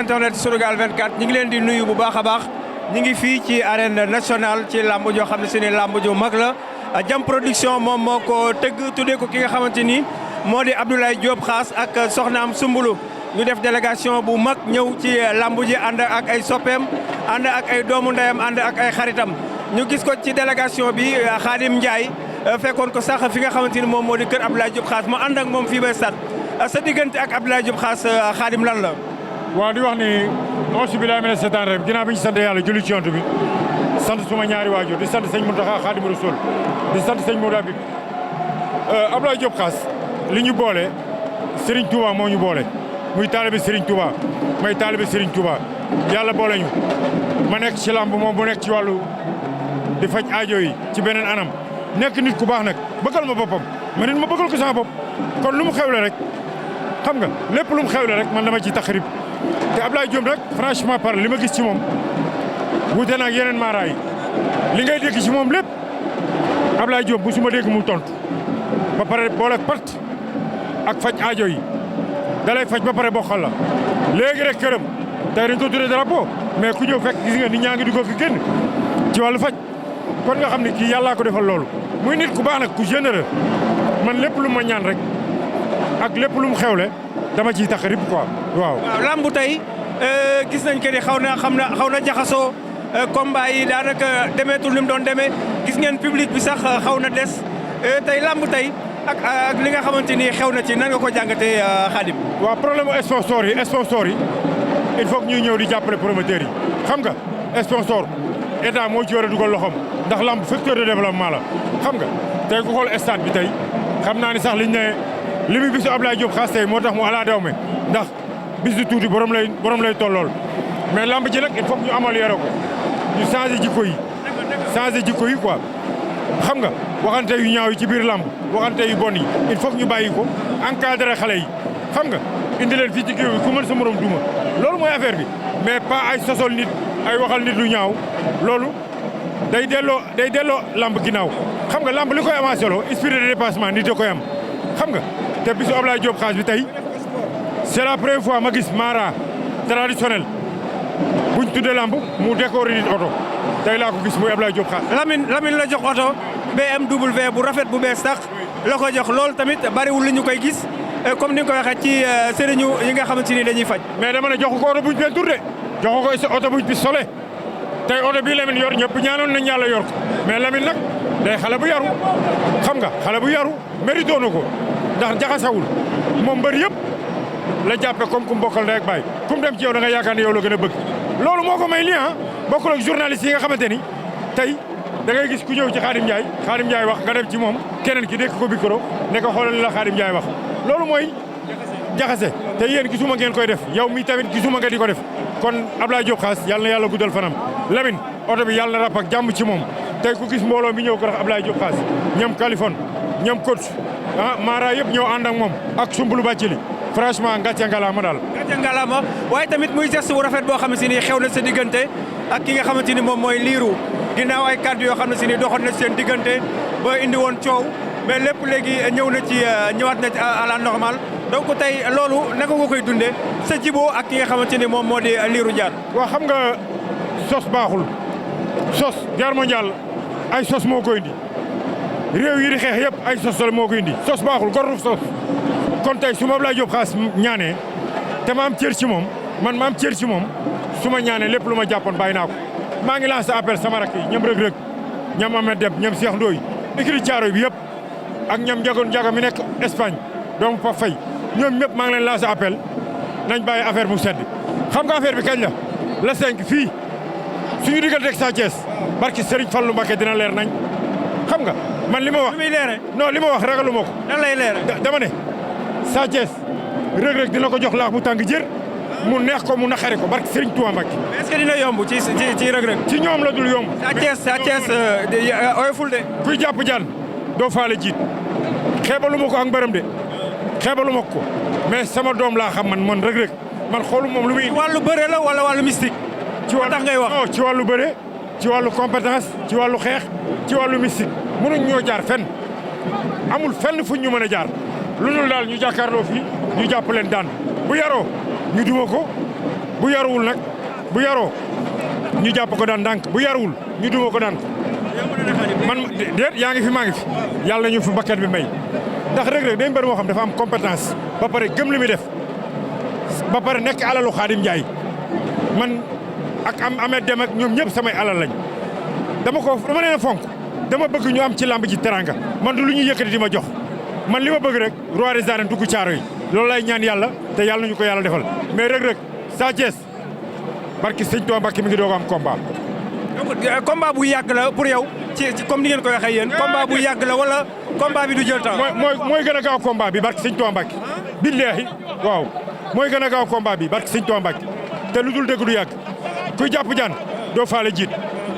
internet Sunugal 24 ñu ngi leen di nuyu bu baax a baax ñu ngi fii ci arène nationale ci làmb joo xam ne si ne làmb ju mag la Jam Production moom moo ko tëgg tuddee ko ki nga xamante ni moo di Abdoulaye Diop Khass ak soxnaam Sumbulu ñu def délégation bu mag ñëw ci làmb ji ànd ak ay soppeem ànd ak ay doomu ndeyam ànd ak ay xaritam ñu gis ko ci délégation bi Khadim Ndiaye fekkoon ko sax fi nga xamante ni moom moo di kër Abdoulaye Diop Khass mu ànd ak moom fii ba stade sa diggante ak Abdoulaye Diop Khass Khadim lan la. waaw di wax ni auzu billaahi mina seytaani rajiim ginnaaw bi ñu sant yàlla julli ci yonent bi sant suma ñaari waajur di sant sëñ Mountakha Khadimu Rasuul di sant sëñ Modou Habib Abdoulaye Diop Khass li ñu boole Serigne Touba moo ñu boole muy taalibe Serigne Touba may taalibe Serigne Touba yàlla boole ñu ma nekk ci lamb moom bu nekk ci wàllu di faj aajo yi ci beneen anam nekk nit ku baax nag bëggal ma boppam ma nit ma bëggal ko sama bopp kon lu mu xewle rek xam nga lépp lu mu xewle rek man dama ci taxarib te Abdoulaye Diop nag franchement parle li ma gis ci moom wuute na ak yeneen maara yi li ngay dégg ci moom lépp Abdoulaye Diop bu su ma dégg mu tontu ba pare boole pat ak faj aajo yi dalay faj ba pare bokkal la léegi rek këram tey dañ ko tuddee drapeau mais ku ñëw fekk gis nga nit ñaa ngi dugg fi génn ci wàllu faj kon nga xam ne kii yàllaa ko defal loolu muy nit ku baax nag ku généreux man lépp lu ma ñaan rek ak lépp lu mu xewle dama ciy taxarib quoi waaw. waaw lambu tey gis nañ que ni xaw na jaxasoo combat yi daanaka demeetul ni mu doon demee gis ngeen public bi sax xaw na des tey lamb tey ak li nga xamante ni xew na ci nan nga ko jàngatee Khadim. waaw problème mu sponsor yi il faut que ñuy ñëw di jàppale promoteurs yi xam nga sponsor état moo ci war a dugal loxoom ndax lamb facteur de développement la xam nga tey ku xool stade bi tey xam naa ni sax liñ ne li mu bisu Abdoulaye Diop Khass tey moo tax mu ala daw me ndax bis du tuuti borom lay tollool mais lamb ji nag il faut que ñu amélioré ko ñu changé jikko yi quoi xam nga waxante yu ñaaw yi ci biir lamb waxante yu bon yi il faut que ñu bàyyi ko encadré xale yi xam nga indi leen fii ci géew bi ku mën sa morom duma loolu mooy affaire bi mais pas ay sosol nit ay waxal nit lu ñaaw loolu day delloo lamb ginnaaw xam nga lamb li koy avancé loo esprit de dépassement nit da koy am xam nga te bisu Abdoulaye Diop Khass bi tey c'est la première fois ma gis mara traditionnel buñ tuddee lamb mu décoré nit oto tey laa ko gis muy Abdoulaye Diop Khass. Lamine la jox oto BMW bu rafet bu bees tax la ko jox loolu tamit bariwul li ñu koy gis comme ni nga ko waxee ci sëriñu yi nga xamante ni dañuy faj. mais dama ne joxu ko oto buñ peinture de joxu ko oto buñ pistolé tey oto bii Lamine yor ñëpp ñaanoon nañ yàlla yor ko mais Lamine nag day xale bu yaru xam nga xale bu yaru mérito na ko ndax jaxasawul moom mbër yëpp la jàppe comme ku mu bokkal ndey ak baay ku mu dem ci yow da nga yaakaar ne yow la gën a bëgg loolu moo ko may lii bokkul ak journaliste yi nga xamante ni tey da ngay gis ku ñëw ci Khadim Ndiaye wax nga dem ci moom keneen ki dékk ko micro ne ko xoolal la Khadim Ndiaye wax loolu mooy jaxase te yéen gisuma ngeen koy def yow mi tamit gisuma nga di ko def kon Abdoulaye Diop Khass yàlla na yàlla guddal fanam Lamine oto bi yàlla na ràpp ak jàmm ci moom tey ku gis mbooloo mi ñëw ko rax Abdoulaye Diop Khass ñoom Kaliphone ñoom coach Mara yëpp ñëw ànd ak moom ak Sumbulu Bàccili franchement ngàcce ngalaama daal. ngàcce ngalaama waaye tamit muy geste bu rafet boo xam ne si ni xew na sa diggante ak ki nga xamante ni moom mooy liiru ginnaaw ay kàddu yoo xam ne si ni doxoon na seen diggante ba indi woon coow mais lépp léegi ñëw na ci ñëwaat na ci à la normale donc tey loolu naka nga koy dundee sa jiboo ak ki nga xamante ni moom moo di liiru jaar. waaw xam nga sos baaxul sos guerre mondiale ay sos moo koy indi réew yi di xeex yëpp ay sos la moo koy indi sos baaxul goruf sos kon tey su ma Abdoulaye Diop Khass ñaanee te ma am cër ci moom man ma am cër ci moom su ma ñaanee lépp lu ma jàppoon bàyyi naa ko maa ngi lancé appel sama rakk yi ñoom rëg-rëg ñoom Ahmed Deb ñoom Cheikh Ndoye écrit Thiaroye bi yëpp ak ñoom njaga mi nekk Espagne doomu Pape Faye ñoom ñëpp maa ngi leen lancé appel nañ bàyyi affaire mu sedd xam nga affaire bi kañ la 5 fii suñu diggante ak Sa Thiès barki Serigne Fallou Mbacké dina leer nañ xam nga man li ma wax non li ma wax ragalu ma ko nan lay leere dama ne Sa Thiès rëg-rëg dina ko jox laax bu tàng jër mu neex ko mu naqari ko barki Serigne Touba Mbacké. est-ce que dina yomb ci rëg-rëg. ci ñoom la dul yomb. Sa Thiès oyoful de. kuy jàpp jaan doo faale jiit xeebalu ma ko ak mbërëm de xeebalu ma ko mais sama doom laa xam man rëg-rëg man xoolu moom lu muy. ci wàllu bëre la wala wàllu mystique. ci wàllu tax ngay wax non ci wàllu bëre ci wàllu compétence ci wàllu xeex ci wàllu mystique mënuñ ñoo jaar fenn amul fenn fuñ ñu mën a jaar lu dul daal ñu jàkkaarloo fii ñu jàpp leen daan bu yaroo ñu duma ko bu yaruwul nag bu yaroo ñu jàpp ko daan ndànk bu yaruwul ñu duma ko daan ko man déet yaa ngi fi maa ngi fi yàlla ñu fi bakkat bi may ndax Reug Reug day mbër moo xam dafa am compétence ba pare gëm li muy def ba pare nekk alalu Khadim Ndiaye man ak amee dem ak ñoom ñëpp samay alal lañ dama leen a fonk dama bëgg ñu am ci lamb ji teranga man du lu ñuy yëkkati di ma jox man li ma bëgg rek roi des arènes dugg caaro yi loolu lay ñaan yàlla te yàlla nañu ko yàlla defal mais Reug Reug Sa Thiès barki sëñ Tuubaa Mbàkke mi ngi doog am combat. donc combat bu yàgg la pour yow ci comme ni ngeen koy waxee yéen combat bu yàgg la wala combat bi du jël temps. mooy gën a gaaw combat bi barki sëñ Tuubaa Mbàkke billaahi waaw mooy gën a gaaw combat bi barki sëñ Tuubaa Mbàkke te lu dul dëgg du yàgg kuy jàpp jaan doo faale jiit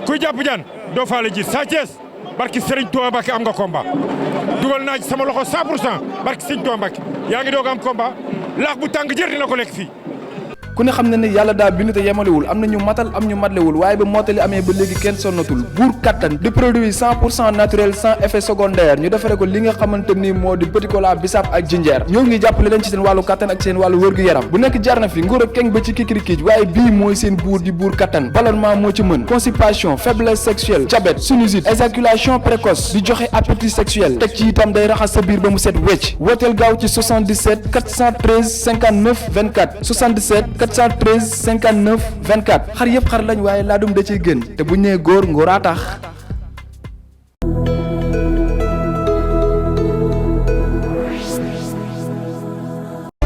kuy jàpp jaan doo faale jiit Sa Thiès barki Sëriñ Tuubaa Mbàkke am nga combat dugal naa ci sama loxo 100% barki Sëriñ Tuubaa Mbàkke yaa ngi doog am combat laax bu tàng jër dina ko lekk fii. ku ne xam na ne yàlla daa bind te yemalewul am na ñu matal am ñu matlewul waaye ba mottali amee ba léegi kenn sonnatul buur kattan di produit 100% naturel sans effet secondaire ñu defare ko li nga xamante ni moo di petit cola bisaab ak jinjeer ñoo ngi jàppale leen ci seen wàllu kattan ak seen wàllu wërgu-yaram bu nekk jar na fi nguur ak keng ba ci kikirikiij waaye bii mooy seen buur di buur kattan ballonnement moo ci mën constipation faiblesse sexuelle diabète sinusite éjaculation précoce di joxe appétit sexuel teg ci itam day raxas sa biir ba mu set wecc wooteel gaaw ci 77 413 59 24 77 413 59 24 xar yëpp xar lañ waaye laadum da ciy gën te bu ñu nee góor ngóoraa tax